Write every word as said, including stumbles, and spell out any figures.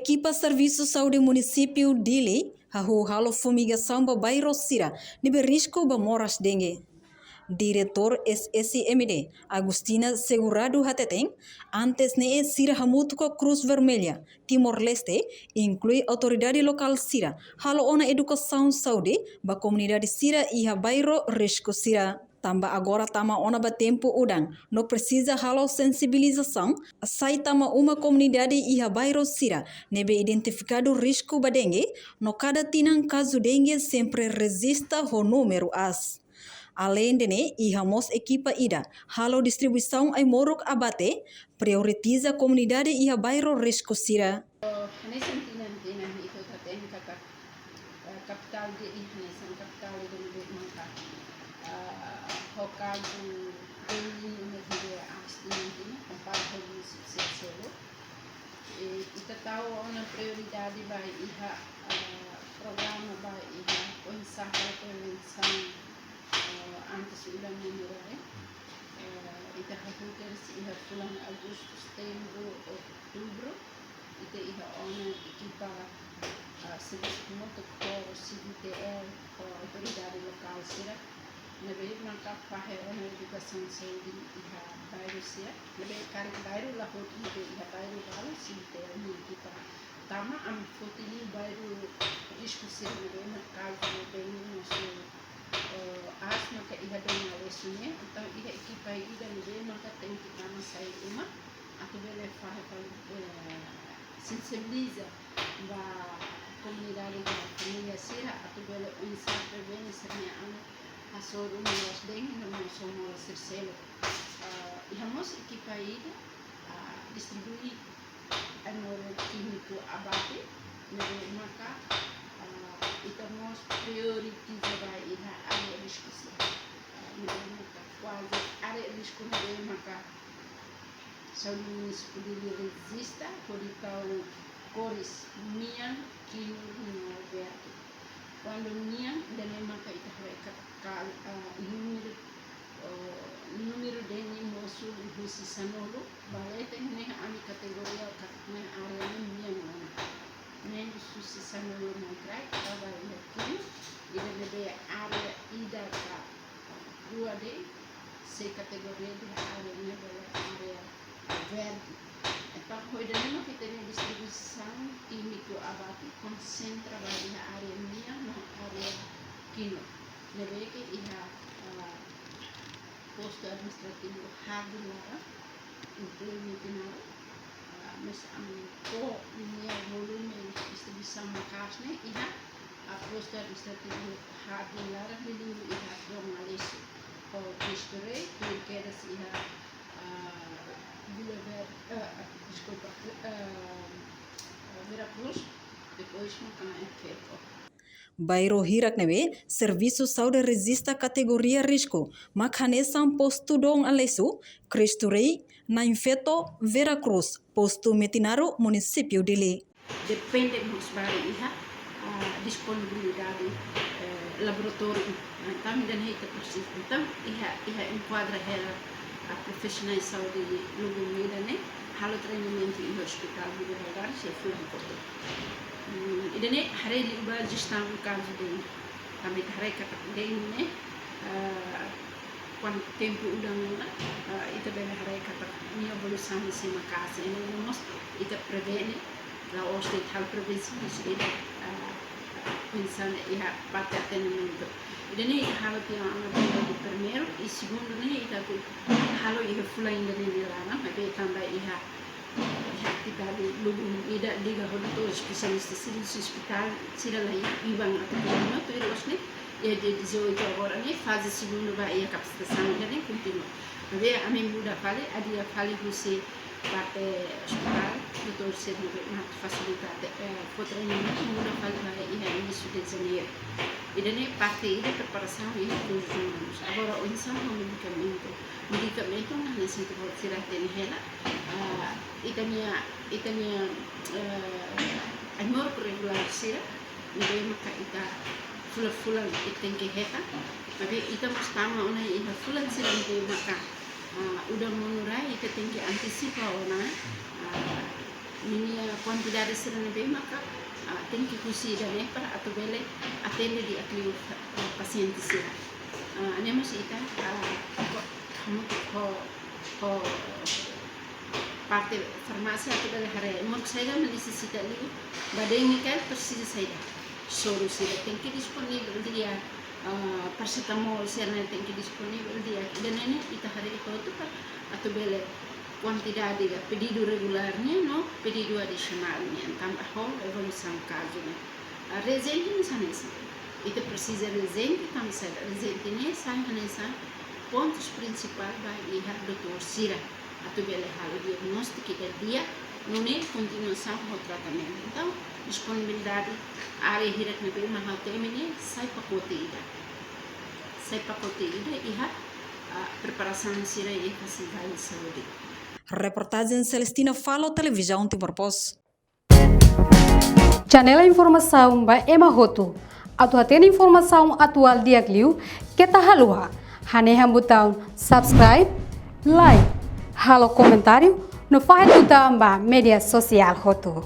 Ekipa Servisu Saúde Munisípiu Dili hahú halo fumigasaun ba bairru sira ne'ebé risku ba moras dengue. Diretór S S I M D, Agustina Segurado hateten, antes ne'e sira hamutuk ho Cruz Vermelha Timor-Leste, inklui autoridade lokál sira, halo ona edukasaun saúde ba komunidade sira iha bairru risku sira. Tanba agora tama ona ba tempu udan, no presiza halo sensibilizasaun, sai tama uma komunidade iha bairru sira ne'ebé identifikadu risku ba dengue, no kada tinan kazu dengue sempre rejista ho númeru aas. Aleinde ne'e, iha mós ekipa ida halo distribuisaun ai-moruk abate, prioritiza komunidade iha bairru risku sira. Hanesan tinan-tinan ita hatene katak, eh, kapitál Dili, hanesan kapitál ida ne'ebé maka, eh, ho kazu dengue númeru ne'ebé aas tinan-tinan, kompara ho duzentos e sessenta. Eh, ita tau ona prioridade ba iha, eh, programa ba iha oinsá halo prevensaun, eh, antes udan monu rai. Eh, ita hahú kedas iha fulan agostu, setembru, outubru, ita iha ona ekipa, ah, servisu hamutuk ho C D T L, ho autoridade lokál sira, ne'ebé maka fahe ona edukasaun saúde iha bairru sira, ne'ebé karik bairru la hotu, ne'ebé iha bairru balu, C D T L nia ekipa tama, ami foti liu bairru risku sira ne'ebé maka kazu dengue mós, eh, aas maka iha Dom Aleixo nian, entaun iha ekipa ida ne'ebé maka tenke tama sai uma, atu bele fahe fali, eh, sensibiliza ba komunidade, ba família sira, atu bele oinsá prevene sira-nia an hasoru moras dengue no mós moras sira seluk. Ah, iha mós ekipa ida, ah, distribui ai-moruk kímiku abate, ne'ebé maka, ah, ita mós prioritiza ba iha área risku sira. Ah, ne'ebé maka kuaze área risku ne'ebé maka saúde munisípiu Dili rejista hodi tau kores mean, kinur no verde. Kuandu mean, ida-ne'e maka ita haree katak, ah, númeru, oh, númeru dengue mosu husi sanulu, ba leten ne'e ami kategoria katak ne'e área ne'e mean ona. Mean husi sanulu mai kraik, tau ba iha kinur, ida-ne'ebé área ida ka rua de'it, sei kategoria iha área ne'e bele área verde. Entaun, ho ida-ne'e mak ita-nia distribuisaun kímiku abate konsentra ba iha área mean no área kinur. Ne'ebé ke iha, ah, postu administrativu Hardin laran, inklui Metinaro, ah, mas ami fó nia volume distribuisaun maka'as ne'e iha, ah, postu administrativu Hardin laran, liuliu iha Dom Aleixo, ho Cristo Rei, tuir kedas iha, ah, Vila Ver-, ah, deskulpa, ah, Vera Cruz, depois no Cana Efeto. Bairru hirak ne'ebé servisu saúde rejista kategoria risku mak hanesan postu Dom Aleixo, Cristo Rei, Cana Efeto, Vera Cruz, postu Metinaro, munisípiu Dili. Depende mós ba iha, ah, disponibilidade, eh, laboratóriu. Entaun, ida-ne'e ita presiza. Entaun, iha, iha enkuadra hela, ah, profisionál saúde lubun ida-ne'e halo treinamentu iha Hospital Guido Valadares iha fulan kotuk. Hmm, ida-ne'e haree liu ba jestaun kazu dengue. Tanba ita haree katak dengue ne'e, ah, kuandu tempu udan ona, ah, ita bele haree katak nia evolusaun sei maka'as, entaun mós ita prevene, la'ós de'it halo prevensaun, sei de'it, ah, pensa iha parte atendimentu. Ida-ne'e ita halo tiha ona primeiru, i segundu ne'e ita atu halo iha fulan ida-ne'e nia laran, maibé tanba iha, iha atividade lubun ida liga ho doutór espesialista sira husi ospitál sira la iban atu kontinua, tuir loos ne'e, iha dia dezoito agora ne'e faze segundu ba iha kapasitasaun ida-ne'e kontinua. Maibé ami muda fali, adia fali husi parte ospitál, doutór sira ne'ebé mak fasilita, eh, fó treinamentu, muda fali ba iha inísiu de janeiru. Ida-ne'e parte ida preparasaun iha rekursus umanus. Agora, oinsá ho medikamentu. Medikamentu, hanesan doutór sira hatene hela, ah, ita-nia, ita-nia, eh, ai-moruk regulár sira, ne'ebé maka ita fulan-fulan ita tenke hetan, maibé ita mós tama ona iha fulan sira ne'ebé maka, ah, udan monu rai, ita tenke antisipa ona, ah, Ninia kuantidade sira ne'ebé maka, ah, tenke husi ida-ne'e para atu bele atende di'ak liu, ah, pasiente sira. Ah, ne'e mós ita, ah, ho, ho, ho parte farmásia atu bele haree moru saida mak nesesita liu, ba dengue karik presiza saida. Soru sira tenke disponivel di'ak, ah, parasetamol sira-ne'e tenke disponivel di'ak. Ida-ne'e ne'e ita haree hotu para atu bele kuantidade ka pedidu regulár nian no pedidu adisionál nian, tanba ho evolusaun kazu ne'e. Ah, reajente ne'e hanesan ne'e. Ita presiza reajente, tanba saida? Reajente ne'e sai hanesan pontus prinsipál ba iha doutór sira atu bele halo diagnóstiku ida di'ak, nune'e kontinuasaun ho tratamentu. Entaun, disponibilidade área hirak ne'ebé mak ha'u temi ne'e sai pakote ida. Sai pakote ida iha, ah, preparasaun sira iha fasilidade saúde. Reportajen Celestina Falo, Televizaun Timor Post. Janela informasaun ba ema hotu. Atu hatene informasaun atuál di'ak liu, keta haluha hanehan butaun subscribe, like, halo komentáriu, no fahe tutan ba média sosiál hotu.